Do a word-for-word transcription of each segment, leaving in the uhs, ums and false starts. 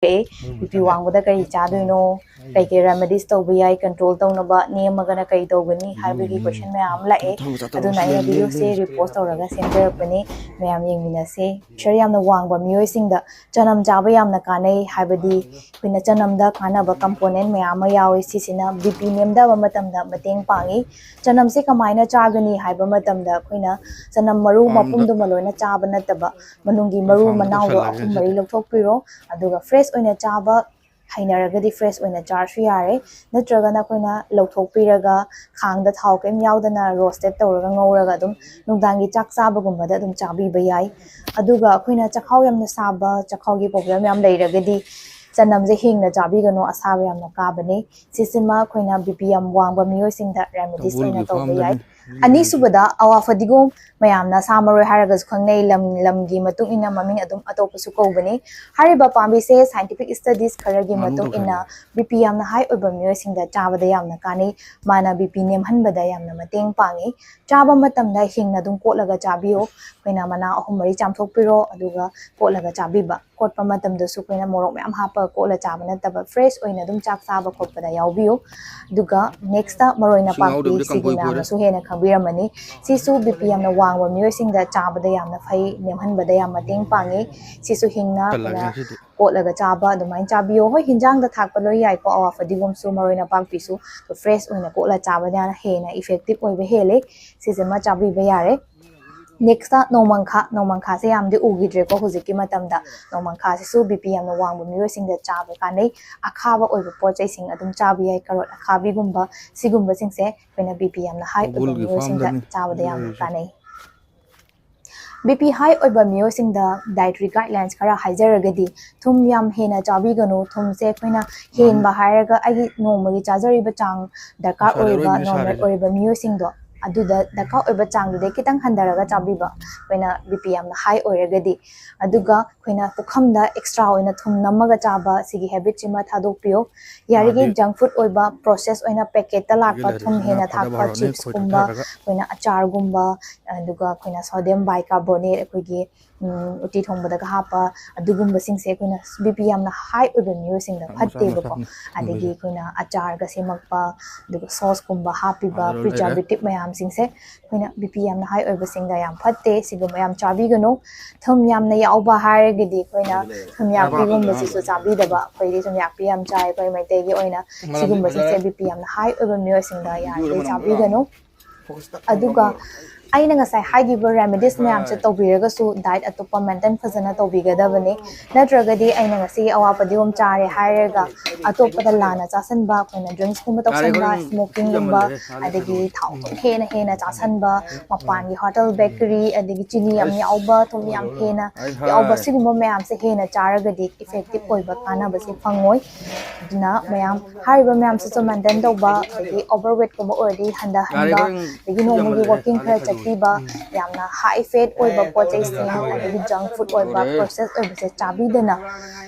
B P ꯋꯥꯡꯕꯗ ꯀꯔꯤ ꯆꯥꯗꯣꯏꯅꯣ, ꯀꯩꯀꯩ ꯔꯦꯃꯦꯗꯤꯁ ꯇꯧꯕ ꯌꯥꯏ, ꯀꯟꯇ꯭ꯔꯣꯜ ꯇꯧꯅꯕ ꯅꯦꯝꯃꯒꯅ ꯀꯩ ꯇꯧꯒꯅꯤ ꯍꯥꯏꯕꯒꯤ ꯀꯣꯏꯁꯟ ꯃꯌꯥꯝ ꯑꯃ ꯂꯥꯛꯑꯦ꯫ ꯑꯗꯨꯅ ꯑꯩꯅ ꯚꯤꯗꯤꯑꯣꯁꯦ ꯔꯤꯄꯣꯁ ꯇꯧꯔꯒ ꯁꯦꯝꯖꯔꯛꯄꯅꯤ꯫ ꯃꯌꯥꯝ ꯌꯦꯡꯃꯤꯟꯅꯁꯦ꯫ ꯄ꯭ꯔꯦꯁꯔ ꯌꯥꯝꯅ ꯋꯥꯡꯕ ꯃꯤꯑꯣꯏꯁꯤꯡꯗ ꯆꯅꯝ ꯆꯥꯕ ꯌꯥꯝꯅ ꯀꯥꯟꯅꯩ, ꯍꯥꯏꯕꯗꯤ ꯑꯩꯈꯣꯏꯅ ꯆꯅꯝꯗ ꯀꯥꯟꯅꯕ ꯀꯝꯄꯣꯅꯦꯟ ꯃꯌꯥꯝ ꯑꯃ ꯌꯥꯎꯋꯤ꯫ ꯁꯤꯁꯤꯅ ꯕꯤ ꯄꯤ ꯅꯦꯝꯊꯕ ꯃꯇꯝꯗ ꯃꯇꯦꯡ ꯄꯥꯡꯉꯤ꯫ ꯆꯅꯝꯁꯦ ꯀꯃꯥꯏꯅ ꯆꯥꯒꯅꯤ ꯍꯥꯏꯕ ꯃꯇꯝꯗ ꯑꯩꯈꯣꯏꯅ ꯆꯅꯝ ꯃꯔꯨ ꯃꯄꯨꯝꯗꯨꯃ ꯂꯣꯏꯅ ꯆꯥꯕ ꯅꯠꯇꯕ ꯃꯅꯨꯡꯒꯤ ꯃꯔꯨ ꯃꯅꯥꯎꯗꯣ ꯑꯍꯨꯝ ꯃꯔꯤ ꯂꯧꯊꯣꯛꯄꯤꯔꯣ꯫ ꯑꯗꯨꯒ ꯐ꯭ꯔꯦꯁ ꯑꯣꯏꯅ ꯆꯥꯕ ꯍꯩꯅꯔꯒꯗꯤ ꯐ꯭ꯔꯦꯁ ꯑꯣꯏꯅ ꯆꯥꯔꯁꯨ ꯌꯥꯔꯦ, ꯅꯠꯇ꯭ꯔꯒꯅ ꯑꯩꯈꯣꯏꯅ ꯂꯧꯊꯣꯛꯄꯤꯔꯒ ꯈꯥꯡꯗ ꯊꯥꯎ ꯀꯩꯝ ꯌꯥꯎꯗꯅ ꯔꯣꯁꯇꯦꯠ ꯇꯧꯔꯒ ꯉꯧꯔꯒ ꯑꯗꯨꯝ ꯅꯨꯡꯗꯥꯡꯒꯤ ꯆꯥꯛ ꯆꯥꯕꯒꯨꯝꯕꯗ ꯑꯗꯨꯝ ꯆꯥꯕꯤꯕ ꯌꯥꯏ꯫ ꯑꯗꯨꯒ ꯑꯩꯈꯣꯏꯅ ꯆꯈꯥꯎ ꯌꯥꯝꯅ ꯁꯥꯕ, ꯆꯈꯥꯎꯒꯤ ꯄ꯭ꯔꯣꯕ꯭ꯂꯦꯝ ꯌꯥꯝ ꯂꯩꯔꯒꯗꯤ ꯆꯅꯝꯁꯦ ꯍꯤꯡꯅ ꯆꯥꯕꯤꯒꯅꯨ, ꯑꯁꯥꯕ ꯌꯥꯝꯅ ꯀꯥꯕꯅꯤ꯫ ꯁꯤꯁꯤꯃ ꯑꯩꯈꯣꯏꯅ ꯕꯤ ꯄꯤ ꯌꯥꯝ ꯋꯥꯡꯕ ꯃꯤꯑꯣꯏꯁꯤꯡꯗ ꯔꯦꯃꯦꯗꯤꯁ ꯑꯣꯏꯅ ꯇꯧꯕ ꯌꯥꯏ꯫ ꯑꯅꯤꯁꯨꯕꯗ ꯑꯋꯥ ꯐꯗꯤꯒꯣꯝ, ꯃꯌꯥꯝꯅ ꯁꯥ ꯃꯔꯣꯏ ꯍꯥꯏꯔꯒꯁꯨ ꯈꯪꯅꯩ, ꯂꯝ ꯂꯝꯒꯤ ꯃꯇꯨꯡ ꯏꯟꯅ ꯃꯃꯤꯡ ꯑꯗꯨꯝ ꯑꯇꯣꯞꯄꯁꯨ ꯀꯧꯕꯅꯤ꯫ ꯍꯥꯏꯔꯤꯕ ꯄꯥꯝꯕꯤꯁꯦ ꯁꯥꯏꯟꯇꯤꯐꯤꯛ ꯁ꯭ꯇꯗꯤꯁ ꯈꯔꯒꯤ ꯃꯇꯨꯡ ꯏꯟꯅ ꯕꯤ ꯄꯤ ꯌꯥꯝꯅ ꯍꯥꯏ ꯑꯣꯏꯕ ꯃꯤꯑꯣꯏꯁꯤꯡꯗ ꯆꯥꯕꯗ ꯌꯥꯝꯅ ꯀꯥꯟꯅꯩ꯫ ꯃꯥꯅ ꯕꯤ ꯄꯤ ꯅꯦꯝꯍꯟꯕꯗ ꯌꯥꯝꯅ ꯃꯇꯦꯡ ꯄꯥꯡꯉꯤ꯫ ꯆꯥꯕ ꯃꯇꯝꯗ ꯍꯤꯡꯅ ꯑꯗꯨꯝ ꯀꯣꯠꯂꯒ ꯆꯥꯕꯤꯌꯨ꯫ ꯑꯩꯈꯣꯏꯅ ꯃꯅꯥ ꯑꯍꯨꯝ ꯃꯔꯤ ꯆꯥꯝꯊꯣꯛꯄꯤꯔꯣ, ꯑꯗꯨꯒ ꯀꯣꯠꯂꯒ ꯆꯥꯕꯤꯕ꯫ ꯀꯣꯠꯄ ꯃꯇꯝꯗꯁꯨ ꯑꯩꯈꯣꯏꯅ ꯃꯣꯔꯣꯛ ꯃꯌꯥꯝ ꯍꯥꯞꯄꯒ ꯀꯣꯠꯂ ꯆꯥꯕ ꯅꯠꯇꯕ, ꯐ꯭ꯔꯦꯁ ꯑꯣꯏꯅ ꯑꯗꯨꯝ ꯆꯥꯛ ꯆꯥꯕ ꯈꯣꯠꯄꯗ ꯌꯥꯎꯕꯤꯌꯨ꯫ ꯑꯗꯨꯒ ꯅꯦꯛꯁꯇ ꯃꯔꯣꯏ ꯅꯄꯥꯛꯄꯤ, ꯁꯤꯒꯤ ꯃꯌꯥꯝꯅꯁꯨ ꯍꯦꯟꯅ ꯈꯪꯕꯤꯔꯝꯃꯅꯤ꯫ ꯁꯤꯁꯨ ꯕꯤ ꯄꯤ ꯌꯥꯝꯅ ꯋꯥꯡꯕ ꯃꯤꯑꯣꯏꯁꯤꯡꯗ ꯆꯥꯕꯗ ꯌꯥꯝꯅ ꯐꯩ, ꯅꯦꯝꯍꯟꯕꯗ ꯌꯥꯝ ꯃꯇꯦꯡ ꯄꯥꯡꯉꯤ꯫ ꯁꯤꯁꯨ ꯍꯤꯡꯅ ꯑꯩꯈꯣꯏꯅ ꯀꯣꯠꯂꯒ ꯆꯥꯕ ꯑꯗꯨꯃꯥꯏꯅ ꯆꯥꯕꯤꯌꯣ꯫ ꯍꯣꯏ, ꯍꯤꯟꯖꯥꯡꯗ ꯊꯥꯛꯄ ꯂꯣꯏ ꯌꯥꯏꯀꯣ, ꯑꯋꯥ ꯐꯗꯤꯒꯣꯝꯁꯨ ꯃꯔꯣꯏ ꯅꯄꯥꯛꯄꯤꯁꯨ, ꯑꯗꯣ ꯐ꯭ꯔꯦꯁ ꯑꯣꯏꯅ ꯀꯣꯠꯂ ꯆꯥꯕꯅ ꯍꯦꯟꯅ ꯏꯐꯦꯛꯇꯤꯞ ꯑꯣꯏꯕ ꯍꯦꯜꯂꯦ꯫ ꯁꯤꯁꯤꯃ ꯆꯥꯕꯤꯕ ꯌꯥꯔꯦ꯫ ꯅꯦꯛꯁꯇ ꯅꯣꯡꯃꯪꯈꯥ꯫ ꯅꯣꯡꯃꯪꯈꯥꯁꯦ ꯌꯥꯝꯗꯤ ꯎꯈꯤꯗ꯭ꯔꯦꯀꯣ ꯍꯧꯖꯤꯛꯀꯤ ꯃꯇꯝꯗ꯫ ꯅꯣꯡꯃꯪꯈꯥꯁꯤꯁꯨ ꯕꯤ ꯄꯤ ꯌꯥꯝꯅ ꯋꯥꯡꯕ ꯃꯤꯑꯣꯏꯁꯤꯡꯗ ꯆꯥꯕ ꯀꯥꯟꯅꯩ꯫ ꯑꯈꯥꯕ ꯑꯣꯏꯕ ꯄꯣꯠ ꯆꯩꯁꯤꯡ ꯑꯗꯨꯝ ꯆꯥꯕ ꯌꯥꯏ, ꯀꯔꯣꯠ ꯑꯈꯥꯕꯤꯒꯨꯝꯕ, ꯁꯤꯒꯨꯝꯕꯁꯤꯡꯁꯦ ꯑꯩꯈꯣꯏꯅ ꯕꯤ ꯄꯤ ꯌꯥꯝꯅ ꯍꯥꯏ ꯑꯣꯏꯕ ꯃꯤꯑꯣꯏꯁꯤꯡꯗ ꯆꯥꯕꯗ ꯌꯥꯝꯅ ꯀꯥꯟꯅꯩ꯫ ꯕꯤ ꯄꯤ ꯍꯥꯏ ꯑꯣꯏꯕ ꯃꯤꯑꯣꯏꯁꯤꯡꯗ ꯗꯥꯏꯇꯔꯤ ꯒꯥꯏꯗꯂꯥꯏꯟꯁ ꯈꯔ ꯍꯥꯏꯖꯔꯒꯗꯤ, ꯊꯨꯝ ꯌꯥꯝ ꯍꯦꯟꯅ ꯆꯥꯕꯤꯒꯅꯨ꯫ ꯊꯨꯝꯁꯦ ꯑꯩꯈꯣꯏꯅ ꯍꯦꯟꯕ ꯍꯥꯏꯔꯒ ꯑꯩꯒꯤ ꯅꯣꯡꯃꯒꯤ ꯆꯥꯖꯔꯤꯕ ꯆꯥꯡ ꯗꯔꯀꯥꯔ ꯑꯣꯏꯕ ꯅꯣꯔꯃꯦꯜ ꯑꯣꯏꯔꯤꯕ ꯃꯤꯑꯣꯏꯁꯤꯡꯗꯣ ꯑꯗꯨꯗ ꯗꯔꯀꯥꯔ ꯑꯣꯏꯕ ꯆꯥꯡꯗꯨꯗꯩ ꯈꯤꯇꯪ ꯍꯟꯊꯔꯒ ꯆꯥꯕꯤꯕ, ꯑꯩꯈꯣꯏꯅ ꯕꯤ ꯄꯤ ꯌꯥꯝꯅ ꯍꯥꯏ ꯑꯣꯏꯔꯒꯗꯤ꯫ ꯑꯗꯨꯒ ꯑꯩꯈꯣꯏꯅ ꯄꯨꯈꯝꯗ ꯑꯦꯛꯁꯇ꯭ꯔꯥ ꯑꯣꯏꯅ ꯊꯨꯝ ꯅꯝꯃꯒ ꯆꯥꯕ, ꯁꯤꯒꯤ ꯍꯦꯕꯤꯠꯁꯤꯃ ꯊꯥꯗꯣꯛꯄꯤꯌꯣ꯫ ꯌꯥꯔꯤꯈꯩ ꯖꯪꯛ ꯐꯨꯗ ꯑꯣꯏꯕ, ꯄ꯭ꯔꯣꯁꯦꯁ ꯑꯣꯏꯅ ꯄꯦꯀꯦꯠꯇ ꯂꯥꯛꯄ ꯊꯨꯝ ꯍꯦꯟꯅ ꯊꯥꯛꯄ ꯆꯤꯞꯁꯀꯨꯝꯕ, ꯑꯩꯈꯣꯏꯅ ꯑꯆꯥꯔꯒꯨꯝꯕ, ꯑꯗꯨꯒ ꯑꯩꯈꯣꯏꯅ ꯁꯣꯗꯤꯌꯝ ꯕꯥꯏꯀꯥꯔꯕꯣꯅꯦꯠ, ꯑꯩꯈꯣꯏꯒꯤ ꯎꯇꯤ ꯊꯣꯡꯕꯗꯒ ꯍꯥꯞꯄ ꯑꯗꯨꯒꯨꯝꯕꯁꯤꯡꯁꯦ ꯑꯩꯈꯣꯏꯅ ꯕꯤ ꯄꯤ ꯌꯥꯝꯅ ꯍꯥꯏ ꯑꯣꯏꯕ ꯃꯤꯑꯣꯏꯁꯤꯡꯗ ꯐꯠꯇꯦꯕꯀꯣ꯫ ꯑꯗꯒꯤ ꯑꯩꯈꯣꯏꯅ ꯑꯆꯥꯔꯒ ꯁꯦꯝꯃꯛꯄ, ꯑꯗꯨꯒ ꯁꯣꯁꯀꯨꯝꯕ ꯍꯥꯞꯄꯤꯕ, ꯄ꯭ꯔꯤꯖꯥꯔꯕꯦꯇꯤꯞ ꯃꯌꯥꯝꯁꯤꯡꯁꯦ ꯑꯩꯈꯣꯏꯅ ꯕꯤ ꯄꯤ ꯌꯥꯝꯅ ꯍꯥꯏ ꯑꯣꯏꯕꯁꯤꯡꯗ ꯌꯥꯝ ꯐꯠꯇꯦ꯫ ꯁꯤꯒꯨꯝꯕ ꯌꯥꯝ ꯆꯥꯕꯤꯒꯅꯨ꯫ ꯊꯨꯝ ꯌꯥꯝꯅ ꯌꯥꯎꯕ ꯍꯥꯏꯔꯒꯗꯤ ꯑꯩꯈꯣꯏꯅ ꯊꯨꯝꯌꯥꯛꯄꯤꯒꯨꯝꯕꯁꯤꯁꯨ ꯆꯥꯕꯤꯗꯕ꯫ ꯑꯩꯈꯣꯏꯗꯤ ꯊꯨꯝꯌꯥꯛꯄꯤ ꯌꯥꯝ ꯆꯥꯏ ꯑꯩꯈꯣꯏ ꯃꯩꯇꯩꯒꯤ ꯑꯣꯏꯅ꯫ ꯁꯤꯒꯨꯝꯕꯁꯤꯡꯁꯦ ꯕꯤ ꯄꯤ ꯌꯥꯝꯅ ꯍꯥꯏ ꯑꯣꯏꯕ ꯃꯤꯑꯣꯏꯁꯤꯡꯗ ꯌꯥꯔꯤꯈꯩ ꯆꯥꯕꯤꯒꯅꯨ꯫ ꯑꯗꯨꯒ ꯑꯩꯅ ꯉꯁꯥꯏ ꯍꯥꯏꯈꯤꯕ ꯔꯦꯃꯤꯗꯤꯁ ꯃꯌꯥꯝꯁꯦ ꯇꯧꯕꯤꯔꯒꯁꯨ ꯗꯥꯏꯠ ꯑꯇꯣꯞꯄ ꯃꯦꯟꯇꯦꯟ ꯐꯖꯅ ꯇꯧꯕꯤꯒꯗꯕꯅꯤ꯫ ꯅꯠꯇ꯭ꯔꯒꯗꯤ ꯑꯩꯅ ꯉꯁꯤꯒꯤ ꯑꯋꯥ ꯄꯗꯤꯌꯣꯝ ꯆꯥꯔꯦ ꯍꯥꯏꯔꯒ ꯑꯇꯣꯞꯄꯗ ꯂꯥꯟꯅ ꯆꯥꯁꯤꯟꯕ, ꯑꯩꯈꯣꯏꯅ ꯗ꯭ꯔꯤꯡꯁꯀꯨꯝꯕ ꯇꯧꯁꯤꯟꯕ, ꯁ꯭ꯃꯣꯀꯤꯡꯒꯨꯝꯕ, ꯑꯗꯒꯤ ꯊꯥꯎ ꯍꯦꯟꯅ ꯍꯦꯟꯅ ꯆꯥꯁꯤꯟꯕ, ꯃꯄꯥꯟꯒꯤ ꯍꯣꯇꯦꯜ, ꯕꯦꯀꯔꯤ, ꯑꯗꯒꯤ ꯆꯤꯅꯤ ꯌꯥꯝ ꯌꯥꯎꯕ, ꯊꯨꯝ ꯌꯥꯝ ꯍꯦꯟꯅ ꯌꯥꯎꯕ, ꯁꯤꯒꯨꯝꯕ ꯃꯌꯥꯝꯁꯦ ꯍꯦꯟꯅ ꯆꯥꯔꯒꯗꯤ ꯏꯐꯦꯛꯇꯤꯞ ꯑꯣꯏꯕ ꯀꯥꯟꯅꯕꯁꯦ ꯐꯪꯉꯣꯏ꯫ ꯑꯗꯨꯅ ꯃꯌꯥꯝ ꯍꯥꯏꯔꯤꯕ ꯃꯌꯥꯝꯁꯤꯁꯨ ꯃꯦꯟꯇꯦꯟ ꯇꯧꯕ, ꯑꯗꯒꯤ ꯑꯣꯚꯔ ꯋꯦꯠꯀꯨꯝꯕ ꯑꯣꯏꯔꯗꯤ ꯍꯟꯊꯍꯟꯕ, ꯑꯗꯒꯤ ꯅꯣꯡꯃꯒꯤ ꯋꯥꯀꯤꯡ ꯈꯔ ꯆꯠꯄꯤꯕ, ꯌꯥꯝꯅ ꯍꯥꯏ ꯐꯦꯠ ꯑꯣꯏꯕ ꯄꯣꯠ ꯆꯩꯁꯤꯡ, ꯑꯗꯒꯤ ꯖꯪꯛ ꯐꯨꯗ ꯑꯣꯏꯕ, ꯄ꯭ꯔꯣꯁꯦꯁ ꯑꯣꯏꯕꯁꯦ ꯆꯥꯕꯤꯗꯅ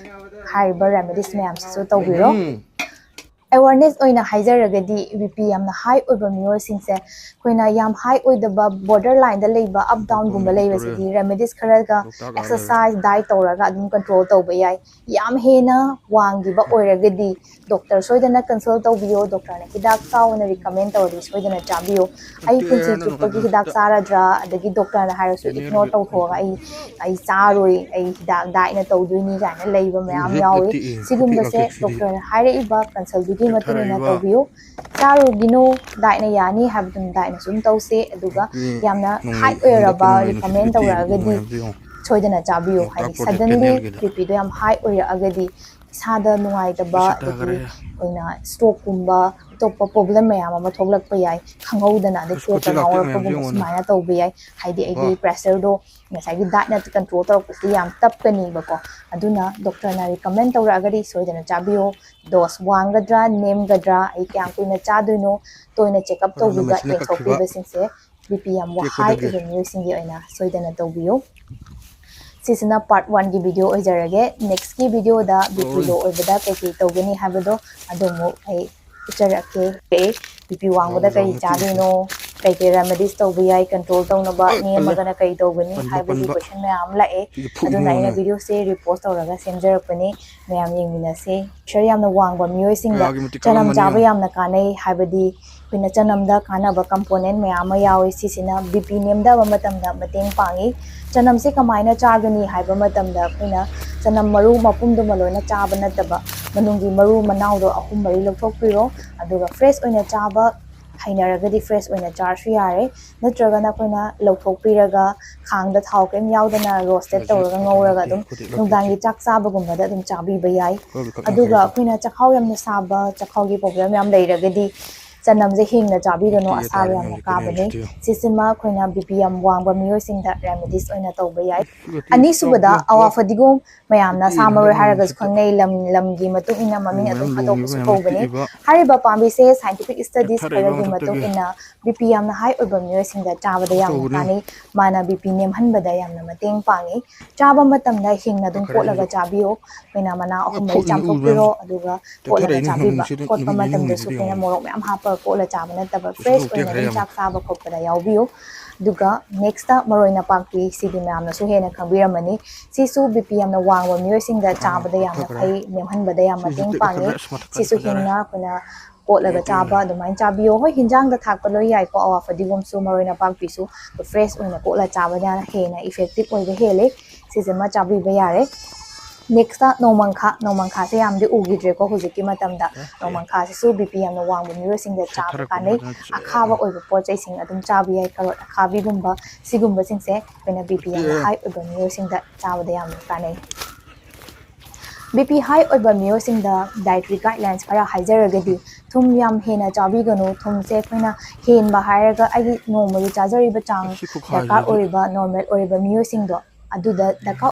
ꯍꯥꯏꯔꯤꯕ ꯔꯦꯃꯤꯗꯤꯁ ꯃꯌꯥꯝꯁꯤꯁꯨ ꯇꯧꯕꯤꯔꯣ꯫ ꯑꯦꯋꯥꯔꯅꯦꯁ ꯑꯣꯏꯅ ꯍꯥꯏꯖꯔꯒꯗꯤ, ꯕꯤ ꯄꯤ ꯌꯥꯝꯅ ꯍꯥꯏ ꯑꯣꯏꯕ ꯃꯤꯑꯣꯏꯁꯤꯡꯁꯦ ꯑꯩꯈꯣꯏꯅ ꯌꯥꯝ ꯍꯥꯏ ꯑꯣꯏꯗꯕ, ꯕꯣꯔꯗꯔ ꯂꯥꯏꯟꯗ ꯂꯩꯕ, ꯑꯞ ꯗꯥꯎꯟꯒꯨꯝꯕ ꯂꯩꯕꯁꯤꯗꯤ ꯔꯦꯃꯤꯗꯤꯁ ꯈꯔꯒ, ꯑꯦꯛꯁꯔꯁꯥꯏꯁ, ꯗꯥꯏꯠ ꯇꯧꯔꯒ ꯑꯗꯨꯝ ꯀꯟꯇ꯭ꯔꯣꯜ ꯇꯧꯕ ꯌꯥꯏ꯫ ꯌꯥꯝ ꯍꯦꯟꯅ ꯋꯥꯡꯈꯤꯕ ꯑꯣꯏꯔꯒꯗꯤ ꯗꯣꯛꯇꯔ ꯁꯣꯏꯗꯅ ꯀꯟꯁꯜ ꯇꯧꯕꯤꯌꯣ꯫ ꯗꯣꯛꯇꯔꯅ ꯍꯤꯗꯥꯛ ꯆꯥꯎꯅ ꯔꯤꯀꯃꯦꯟ ꯇꯧꯔꯗꯤ ꯁꯣꯏꯗꯅ ꯆꯥꯕꯤꯌꯨ꯫ ꯑꯩ ꯄꯨꯟꯁꯤ ꯆꯨꯞꯄꯒꯤ ꯍꯤꯗꯥꯛ ꯆꯥꯔꯗ꯭ꯔꯥ, ꯑꯗꯒꯤ ꯗꯣꯛꯇꯔꯅ ꯍꯥꯏꯔꯁꯨ ꯏꯒꯅꯣꯔ ꯇꯧꯊꯣꯛꯑꯒ ꯑꯩ ꯑꯩ ꯆꯥꯔꯣꯏ, ꯑꯩ ꯍꯤꯗꯥꯛ ꯗꯥꯏꯠꯅ ꯇꯧꯗꯣꯏꯅꯤ ꯀꯥꯏꯅ ꯂꯩꯕ ꯃꯌꯥꯝ ꯌꯥꯎꯏ꯫ ꯁꯤꯒꯨꯝꯕꯁꯦ ꯗꯣꯛꯇꯔꯅ ꯍꯥꯏꯔꯛꯏꯕ ꯀꯟꯁꯜꯗꯨꯒꯤ ꯃꯇꯨꯡ ꯏꯟꯅ ꯇꯧꯕꯤꯌꯨ꯫ ꯆꯥꯔꯨꯒꯤꯅꯨ, ꯗꯥꯏꯠꯅ ꯌꯥꯅꯤ ꯍꯥꯏꯕꯗꯨꯅ ꯗꯥꯏꯠꯅ ꯁꯨꯝ ꯇꯧꯁꯦ꯫ ꯑꯗꯨꯒ ꯌꯥꯝꯅ ꯍꯥꯏ ꯑꯣꯏꯔꯕ ꯔꯤꯀꯃꯦꯟ ꯇꯧꯔꯛꯑꯒꯗꯤ ꯁꯣꯏꯗꯅ ꯆꯥꯕꯤꯌꯨ꯫ ꯍꯥꯏꯗꯤ ꯁꯗꯟꯂꯤ ꯕꯤ ꯄꯤꯗꯣ ꯌꯥꯝ ꯍꯥꯏ ꯑꯣꯏꯔꯛꯑꯒꯗꯤ ꯏꯁꯥꯗ ꯅꯨꯡꯉꯥꯏꯇꯕ, ꯑꯗꯒꯤ ꯑꯩꯈꯣꯏꯅ ꯁ꯭ꯇ꯭ꯔꯣꯛꯀꯨꯝꯕ, ꯑꯇꯣꯞꯄ ꯄ꯭ꯔꯣꯕ꯭ꯂꯦꯝ ꯃꯌꯥꯝ ꯑꯃ ꯊꯣꯛꯂꯛꯄ ꯌꯥꯏ꯫ ꯈꯪꯍꯧꯗꯅ ꯑꯗꯩ ꯀꯣꯛꯇ ꯉꯥꯎꯔꯛꯄꯒꯨꯝꯕ ꯁꯨꯃꯥꯏꯅ ꯇꯧꯕ ꯌꯥꯏ꯫ ꯍꯥꯏꯗꯤ ꯑꯩꯒꯤ ꯄ꯭ꯔꯦꯁꯔꯗꯣ ꯉꯁꯥꯏꯒꯤ ꯗꯥꯏꯠꯅ ꯀꯟꯇ꯭ꯔꯣꯜ ꯇꯧꯔꯛꯄꯁꯤ ꯌꯥꯝ ꯇꯞꯀꯅꯤꯕꯀꯣ꯫ ꯑꯗꯨꯅ ꯗꯣꯛꯇꯔꯅ ꯔꯤꯀꯃꯦꯟ ꯇꯧꯔꯛꯑꯒꯗꯤ ꯁꯣꯏꯗꯅ ꯆꯥꯕꯤꯌꯣ꯫ ꯗꯣꯁ ꯋꯥꯡꯒꯗ꯭ꯔꯥ, ꯅꯦꯝꯒꯗ꯭ꯔꯥ, ꯑꯩ ꯀꯌꯥꯝ ꯀꯨꯏꯅ ꯆꯥꯗꯣꯏꯅꯣ, ꯇꯣꯏꯅ ꯆꯦꯛꯑꯞ ꯇꯧꯕꯤꯕ, ꯌꯦꯡꯊꯣꯛꯄꯤꯕꯁꯤꯡꯁꯦ ꯕꯤ ꯄꯤ ꯌꯥꯝ ꯍꯥꯏ ꯑꯣꯏꯕ ꯃꯤꯑꯣꯏꯁꯤꯡꯒꯤ ꯑꯣꯏꯅ ꯁꯣꯏꯗꯅ ꯇꯧꯕꯤꯌꯨ꯫ ꯁꯤꯁꯤꯅ ꯄꯥꯔꯠ ꯋꯥꯟꯒꯤ ꯚꯤꯗꯤꯑꯣ ꯑꯣꯏꯖꯔꯒꯦ꯫ ꯅꯦꯛꯁꯀꯤ ꯚꯤꯗꯤꯑꯣꯗ ꯕꯤ ꯄꯤ ꯂꯣ ꯑꯣꯏꯕꯗ ꯀꯩꯀꯩ ꯇꯧꯒꯅꯤ ꯍꯥꯏꯕꯗꯣ ꯑꯗꯨꯃꯨꯛ ꯑꯩ ꯎꯠꯆꯔꯛꯀꯦ꯫ ꯕꯤ ꯄꯤ ꯋꯥꯡꯕꯗ ꯀꯔꯤ ꯆꯥꯗꯣꯏꯅꯣ, ꯀꯩꯀꯩ ꯔꯦꯃꯦꯗꯤꯁ ꯇꯧꯕ ꯌꯥꯏ ꯀꯟꯇ꯭ꯔꯣꯜ ꯇꯧꯅꯕ, ꯅꯦꯝꯃꯒꯅ ꯀꯩ ꯇꯧꯒꯅꯤ ꯍꯥꯏꯕꯒꯤ ꯀꯣꯏꯁꯟ ꯃꯌꯥꯝ ꯑꯃ ꯂꯥꯛꯑꯦ꯫ ꯑꯗꯨꯅ ꯑꯩꯅ ꯚꯤꯗꯤꯑꯣꯁꯦ ꯔꯤꯄꯣꯁ ꯇꯧꯔꯒ ꯁꯦꯝꯖꯔꯛꯄꯅꯤ꯫ ꯃꯌꯥꯝ ꯌꯦꯡꯃꯤꯟꯅꯁꯦ꯫ ꯄ꯭ꯔꯦꯁꯔ ꯌꯥꯝꯅ ꯋꯥꯡꯕ ꯃꯤꯑꯣꯏꯁꯤꯡꯗ ꯆꯅꯝ ꯆꯥꯕ ꯌꯥꯝꯅ ꯀꯥꯟꯅꯩ, ꯍꯥꯏꯕꯗꯤ ꯑꯩꯈꯣꯏꯅ ꯆꯅꯝꯗ ꯀꯥꯟꯅꯕ ꯀꯝꯄꯣꯅꯦꯟ ꯃꯌꯥꯝ ꯑꯃ ꯌꯥꯎꯏ꯫ ꯁꯤꯁꯤꯅ ꯕꯤ ꯄꯤ ꯅꯦꯝꯊꯕ ꯃꯇꯝꯗ ꯃꯇꯦꯡ ꯄꯥꯡꯏ꯫ ꯆꯅꯝꯁꯦ ꯀꯃꯥꯏꯅ ꯆꯥꯒꯅꯤ ꯍꯥꯏꯕ ꯃꯇꯝꯗ ꯑꯩꯈꯣꯏꯅ ꯆꯅꯝ ꯃꯔꯨ ꯃꯄꯨꯝꯗꯨꯃ ꯂꯣꯏꯅ ꯆꯥꯕ ꯅꯠꯇꯕ ꯃꯅꯨꯡꯒꯤ ꯃꯔꯨ ꯃꯅꯥꯎꯗꯣ ꯑꯍꯨꯝ ꯃꯔꯤ ꯂꯧꯊꯣꯛꯄꯤꯔꯣ꯫ ꯑꯗꯨꯒ ꯐ꯭ꯔꯦꯁ ꯑꯣꯏꯅ ꯆꯥꯕ ꯍꯩꯅꯔꯒꯗꯤ ꯐ꯭ꯔꯦꯁ ꯑꯣꯏꯅ ꯆꯥꯔꯁꯨ ꯌꯥꯔꯦ꯫ ꯅꯠꯇ꯭ꯔꯒꯅ ꯑꯩꯈꯣꯏꯅ ꯂꯧꯊꯣꯛꯄꯤꯔꯒ ꯈꯥꯡꯗ ꯊꯥꯎ ꯀꯔꯤꯝ ꯌꯥꯎꯗꯅ ꯔꯣꯁꯇꯦꯠ ꯇꯧꯔꯒ ꯉꯧꯔꯒ ꯑꯗꯨꯝ ꯅꯨꯡꯗꯥꯡꯒꯤ ꯆꯥꯛ ꯆꯥꯕꯒꯨꯝꯕꯗ ꯑꯗꯨꯝ ꯆꯥꯕꯤꯕ ꯌꯥꯏ꯫ ꯑꯗꯨꯒ ꯑꯩꯈꯣꯏꯅ ꯆꯥꯛꯈꯥꯎ ꯌꯥꯝꯅ ꯁꯥꯕ, ꯆꯥꯛꯈꯥꯎꯒꯤ ꯄ꯭ꯔꯣꯕ꯭ꯂꯦꯝ ꯌꯥꯝ ꯂꯩꯔꯒꯗꯤ ꯆꯅꯝꯁꯦ ꯍꯤꯡꯅ ꯆꯥꯕꯤꯒꯅꯨ, ꯑꯁꯥꯕ ꯌꯥꯝꯅ ꯀꯥꯕꯅꯤ꯫ ꯁꯤꯁꯤꯃ ꯑꯩꯈꯣꯏꯅ ꯕꯤ ꯄꯤ ꯌꯥꯝ ꯋꯥꯡꯕ ꯃꯤꯑꯣꯏꯁꯤꯡꯗ ꯔꯦꯃꯦꯗꯤꯁ ꯑꯣꯏꯅ ꯇꯧꯕ ꯌꯥꯏ꯫ ꯑꯅꯤꯁꯨꯕꯗ ꯑꯋꯥ ꯐꯗꯤꯒꯣꯝ, ꯃꯌꯥꯝꯅ ꯁꯥ ꯃꯔꯣꯏ ꯍꯥꯏꯔꯒꯁꯨ ꯈꯪꯅꯩ, ꯂꯝ ꯂꯝꯒꯤ ꯃꯇꯨꯡ ꯏꯟꯅ ꯃꯃꯤꯡ ꯑꯗꯨꯝ ꯑꯇꯣꯞꯄꯁꯨ ꯀꯧꯕꯅꯤ꯫ ꯍꯥꯏꯔꯤꯕ ꯄꯥꯝꯕꯤꯁꯦ ꯁꯥꯏꯟꯇꯤꯐꯤꯛ ꯁ꯭ꯇꯗꯤꯁ ꯈꯔꯒꯤ ꯃꯇꯨꯡ ꯏꯟꯅ ꯕꯤ ꯄꯤ ꯌꯥꯝꯅ ꯍꯥꯏ ꯑꯣꯏꯕ ꯃꯤꯑꯣꯏꯁꯤꯡꯗ ꯆꯥꯕꯗ ꯌꯥꯝꯅ ꯀꯥꯟꯅꯩ꯫ ꯃꯥꯅ ꯕꯤ ꯄꯤ ꯅꯦꯝꯍꯟꯕꯗ ꯌꯥꯝꯅ ꯃꯇꯦꯡ ꯄꯥꯡꯉꯤ꯫ ꯆꯥꯕ ꯃꯇꯝꯗ ꯍꯤꯡꯅ ꯑꯗꯨꯝ ꯀꯣꯠꯂꯒ ꯆꯥꯕꯤꯌꯣ꯫ ꯑꯩꯈꯣꯏꯅ ꯃꯅꯥ ꯑꯍꯨꯝ ꯃꯔꯤ ꯆꯥꯝꯊꯣꯛꯄꯤꯔꯣ, ꯑꯗꯨꯒ ꯀꯣꯠꯂꯒ ꯆꯥꯕꯤꯕ꯫ ꯀꯣꯠꯄ ꯃꯇꯝꯗꯁꯨ ꯑꯩꯈꯣꯏꯅ ꯃꯣꯔꯣꯛ ꯃꯌꯥꯝ ꯍꯥꯞꯄꯒ ꯀꯣꯠꯂ ꯆꯥꯕ ꯅꯠꯇꯕ, ꯐ꯭ꯔꯦꯁ ꯑꯣꯏꯅ ꯑꯗꯨꯝ ꯆꯥꯛ ꯆꯥꯕ ꯈꯣꯠꯄꯗ ꯌꯥꯎꯕꯤꯌꯨ꯫ ꯑꯗꯨꯒ ꯅꯦꯛꯁꯇ ꯃꯔꯣꯏ ꯅꯄꯥꯛꯄꯤ, ꯁꯤꯗꯤ ꯃꯌꯥꯝꯅꯁꯨ ꯍꯦꯟꯅ ꯈꯪꯕꯤꯔꯝꯃꯅꯤ꯫ ꯁꯤꯁꯨ ꯕꯤ ꯄꯤ ꯌꯥꯝꯅ ꯋꯥꯡꯕ ꯃꯤꯑꯣꯏꯁꯤꯡꯗ ꯆꯥꯕꯗ ꯌꯥꯝꯅ ꯐꯩ, ꯅꯦꯝꯍꯟꯕꯗ ꯌꯥꯝ ꯃꯇꯦꯡ ꯄꯥꯡꯉꯤ꯫ ꯁꯤꯁꯨ ꯍꯤꯡꯅ ꯑꯩꯈꯣꯏꯅ ꯀꯣꯠꯂꯒ ꯆꯥꯕ ꯑꯗꯨꯃꯥꯏꯅ ꯆꯥꯕꯤꯌꯣ꯫ ꯍꯣꯏ, ꯍꯤꯟꯖꯥꯡꯗ ꯊꯥꯛꯄ ꯂꯣꯏ ꯌꯥꯏꯀꯣ, ꯑꯋꯥ ꯐꯗꯤꯒꯣꯝꯁꯨ ꯃꯔꯣꯏ ꯅꯄꯥꯛꯄꯤꯁꯨ꯫ ꯐ꯭ꯔꯦꯁ ꯑꯣꯏꯅ ꯀꯣꯠꯂ ꯆꯥꯕꯅ ꯍꯦꯟꯅ ꯏꯐꯦꯛꯇꯤꯞ ꯑꯣꯏꯕ ꯍꯦꯜꯂꯦ꯫ ꯁꯤꯁꯤꯃ ꯆꯥꯕꯤꯕ ꯌꯥꯔꯦ꯫ ꯅꯦꯛꯁꯇ ꯅꯣꯡꯃꯪꯈꯥ꯫ ꯅꯣꯡꯃꯪꯈꯥꯁꯦ ꯌꯥꯝꯗꯤ ꯎꯈꯤꯗ꯭ꯔꯦꯀꯣ ꯍꯧꯖꯤꯛꯀꯤ ꯃꯇꯝꯗ꯫ ꯅꯣꯡꯃꯪꯈꯥꯁꯤꯁꯨ ꯕꯤ ꯄꯤ ꯌꯥꯝꯅ ꯋꯥꯡꯕ ꯃꯤꯑꯣꯏꯁꯤꯡꯗ ꯆꯥꯕ ꯀꯥꯟꯅꯩ꯫ ꯑꯈꯥꯕ ꯑꯣꯏꯕ ꯄꯣꯠ ꯆꯩꯁꯤꯡ ꯑꯗꯨꯝ ꯆꯥꯕ ꯌꯥꯏ, ꯀꯔꯣꯠ ꯑꯈꯥꯕꯤꯒꯨꯝꯕ, ꯁꯤꯒꯨꯝꯕꯁꯤꯡꯁꯦ ꯑꯩꯈꯣꯏꯅ ꯕꯤ ꯄꯤ ꯌꯥꯝꯅ ꯍꯥꯏ ꯑꯣꯏꯕ ꯃꯤꯑꯣꯏꯁꯤꯡꯗ ꯆꯥꯕꯗ ꯌꯥꯝꯅ ꯀꯥꯟꯅꯩ꯫ ꯕꯤ ꯄꯤ ꯍꯥꯏ ꯑꯣꯏꯕ ꯃꯤꯑꯣꯏꯁꯤꯡꯗ ꯗꯥꯏꯠꯇꯔꯤ ꯒꯥꯏꯗꯂꯥꯏꯟꯁ ꯈꯔ ꯍꯥꯏꯖꯔꯒꯗꯤ, ꯊꯨꯝ ꯌꯥꯝ ꯍꯦꯟꯅ ꯆꯥꯕꯤꯒꯅꯨ꯫ ꯊꯨꯝꯁꯦ ꯑꯩꯈꯣꯏꯅ ꯍꯦꯟꯕ ꯍꯥꯏꯔꯒ ꯑꯩꯒꯤ ꯅꯣꯡꯃꯒꯤ ꯆꯥꯖꯔꯤꯕ ꯆꯥꯡ, ꯗꯔꯀꯥꯔ ꯑꯣꯏꯔꯤꯕ, ꯅꯣꯔꯃꯦꯜ ꯑꯣꯏꯔꯤꯕ ꯃꯤꯑꯣꯏꯁꯤꯡꯗꯣ ꯑꯗꯨꯗ ꯗꯔꯀꯥꯔ